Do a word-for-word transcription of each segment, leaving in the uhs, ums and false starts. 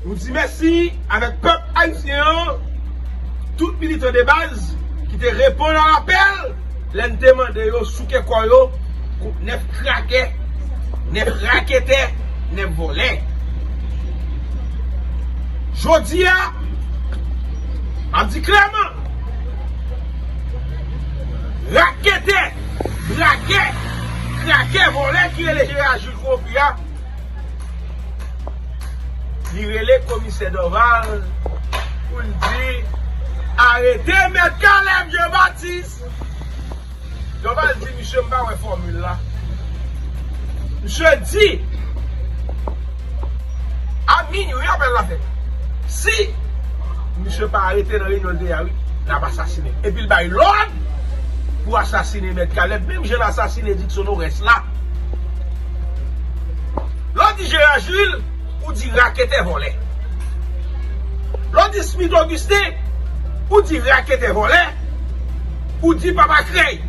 Nou di mèsi avèk pèp ayisyen an, tout militan de baz ki te reponn a lapèl lè n te mande yo souke kò yo kont nèf krakè, nèf raketè, nèf vòlè. Jodi a, m ap di klèman, raketè, brakè, krakè, vòlè ki rele Jeran Jil Konpi a, li rele komisè Dorval pou l di, "Arete Mèt Caleb Jean Baptiste." Dorval di, "Misye, m pa wè fòmil la." Misye di, a minwi apèl la fèt. Si misye pa arete nan reyinyon l te ye a, wi, n ap asasinen. Epi l bay lòd pou asasinen Mèt Caleb, menm jan l asasinen Dickson Oreste la. Lè w di Jeran Jil, ou di raketè vòlè. Lè w di Smith Augustin, ou di raketè vòlè, ou di papa krèy.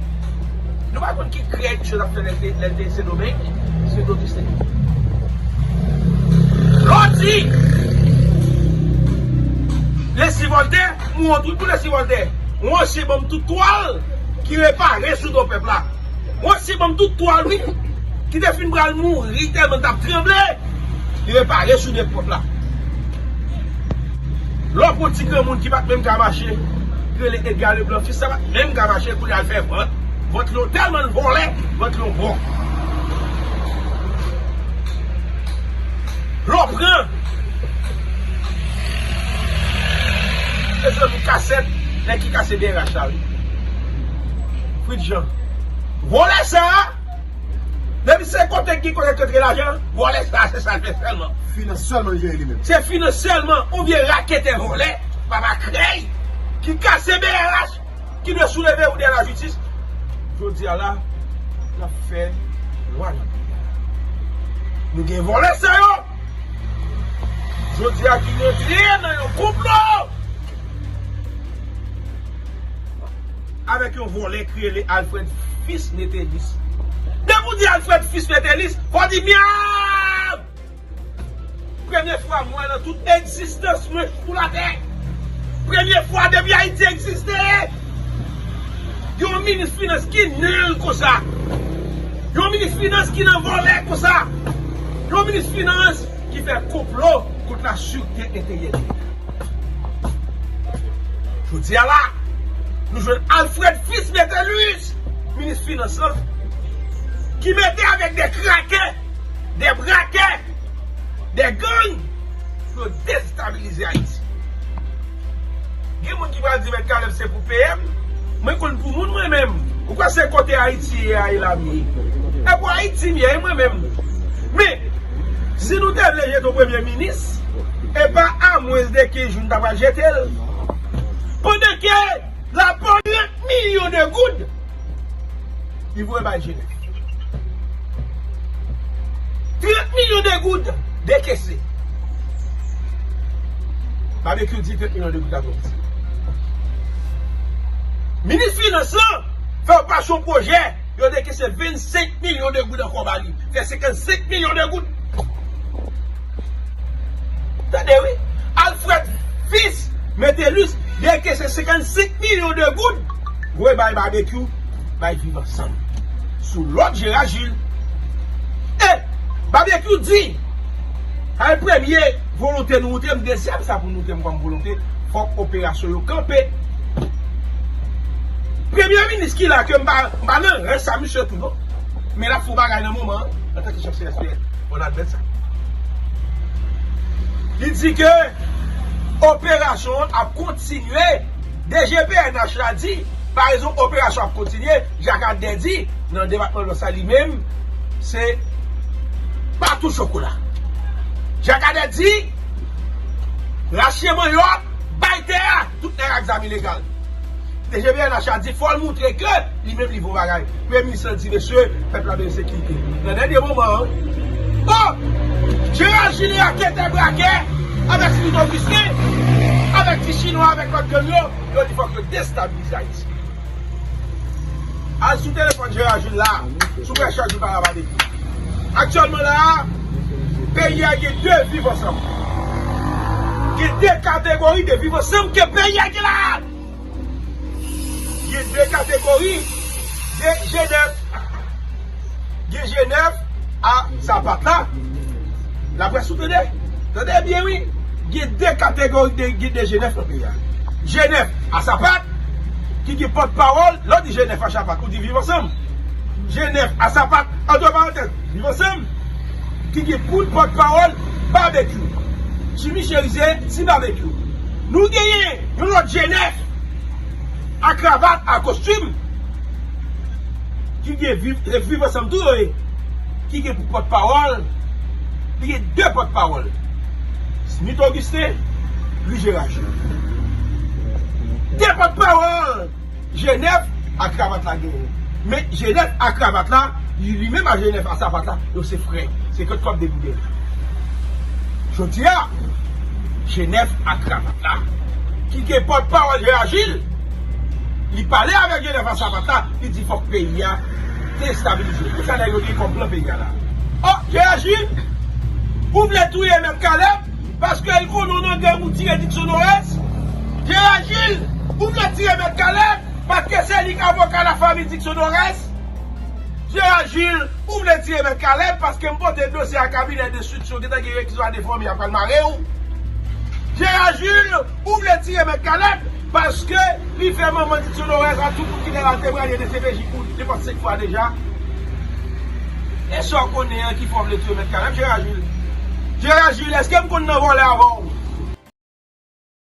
Nou pa konn ki krèy misye t ap fè lè l te, lè l te Sendomeng, Smith Augustin. Lè w di Leslie Voltaire, m wont wi pou Leslie Voltaire. M wont se banm tout twal ki repare sou do pèp la. Mwen se banm tout twal wi, ki te fin pral mouri tèlman l t ap tranble, li repare sou de pòt la. Lè w pran ti granmoun ki pa t menm ka mache, ki rele Edgar Leblanc, fis sa pa t menm ka mache, kounye a l fè vant. Vant li yo tèlman l vòlè, vant li yo bon. Lè w pran, mezanmi, kasèt, nèg ki kase B R H la, wi. Fritz Jean. Vòlè sa a, depi se kote ki kote k antre lajan, vòlè sa a, se sa l fè sèlman. Finans sèlman l jere li menm. Se finans sèlman, yon vye raketè vòlè, papa krèy, ki kase B R H, ki dwe souleve ou dèyè lajistis. Jodi a la, n ap fè lwa nan peyi a. Nou gen vòlè sa yo. Jodi a ki rantre nan yon konplo avèk yon vòlè ki rele Alfred Fils Metellus. Depi w di Alfred Fils Metellus, fò w di myab! Premye fwa m wè nan tout egzistans mwen sou latè. Premye fwa depi Ayiti egziste, yon minis finans ki nil konsa. Yon minis finans ki nan vòlè konsa. Yon minis finans ki fè konplo kont lasirete enteryè. Jodi a la, nou jwenn Alfred Fils Metellus, minis finans lan, ki mete avèk de krakè, de brakè, de gang, pou yo destabilize Ayiti. Gen moun ki pral di, "Mèt Caleb, se pou peye m." Mwen konn pou moun mwen menm. Ou kwè se kote Ayiti ye a, e la m ye? E pou Ayiti m ye, e mwen menm. Men, si nou te vle jete yon premye minis, e pa a mwens de kenz jou n ta pral jete l. Pandan ke Lapolis, trant milyon de goud, li voye bay Jenèf. Trant milyon de goud dekese. Babekyou di trant milyon de goud la twò piti. Minis finans lan fè yo pase yon pwojè, yo dekese vennsenk milyon de goud ankò ba li. Fè senkannsenk milyon de goud. Tande wi, Alfred Fils Metellus dekese senkannsenk milyon de goud, voye bay Babekyou, bay Viv Ansanm, sou lòd Jeran Jil. E Babekyou di, sa se premye volonte nou montre m, dezyèm sa pou nou montre m kòm volonte, fòk operasyon yo kanpe. Premye minis ki la ke m pa, m pa nan rans sa misye tou non. Men l ap fè yon bagay nan moman an, antanke chèf C S P N, fò n admèt sa. Li di ke operasyon an ap kontinye. D G P N H la di, parèzon operasyon ap kontinye, Jakadè di, nan depatman Lwès la li menm, se pa tou chokola. Jakadè di, rache manyòk, bay tè a, tout nèg ak zam ilegal. D G P N H la di fò l montre ke li menm li vo bagay. Premye minis lan di, mesye, pèp la bezwen sekirite. Nan dènye moman an, o! Jeran Jil e raketè brakè avèk Smith Augustin, avèk ti chinwa, avèk lòt gang yo, yo di fòk yo destabilize Ayiti. Al sou telefòn Jeran Jil la, sou prè chak jou pa la pa depi. Aktyèlman la a, peyi a gen de Viv Ansanm. De kategori de viv ansanm ke peyi a gen la. Gen de kategori de G nèf. Gen G nèf a sapat la. Laprès ou tande? Tande byen wi. Gen de kategori de, de G nèf nan peyi a. G nèf a sapat, ki gen pòtpawòl, lè w di G nèf a sapat, ou di viv ansanm. G nèf a sapat, antre parantèz, viv ansanm, ki gen pou pòtpawòl Babekyou. Jimmy Cherizier, Ti Babekyou. Nou genyen yon lòt G nèf a kravat, a kostim, ki gen viv, se viv ansanm tou yo ye, ki gen pou pòtpawòl, li gen de pòtpawòl, Smith Augustin, Louis Gérard Gilles. De pòtpawòl G nèf a kravat la genyen. Men G nèf a kravat la, li, li menm a G nèf a sapat la, yo se frè. Se kot kòb de boudèl. Jodi a, G nèf a kravat la, ki gen pòtpawòl Gérard Gilles, li pale avèk G nèf a sapat la, li di fòk peyi a destabilize. Pou sa nèg yo gen kòb blan peyi a la. Oh, Gérard Gilles, ou vle touye Mèt Caleb, paske l konnen w nan gang ou tire Dickson Norès? Gérard Gilles, ou vle tire Mèt Caleb, paske se li k avoka lafanmi Dickson Norès? Gérard Gilles, ou vle tire Mèt Caleb, paske m pote dosye a kabinè denstriksyon, gentan gen rekizisyon de fanmi a pral mare w? Gérard Gilles, ou vle tire Mèt Caleb, paske li fè manman Dickson Norès a tout moun ki nan latè prale de C P J pou nenpòt senk fwa deja? E sa w konnen an ki fè w vle tire Mèt Caleb, Gérard Gilles? Gérard Gilles, èske m konn nan vòlè avè w?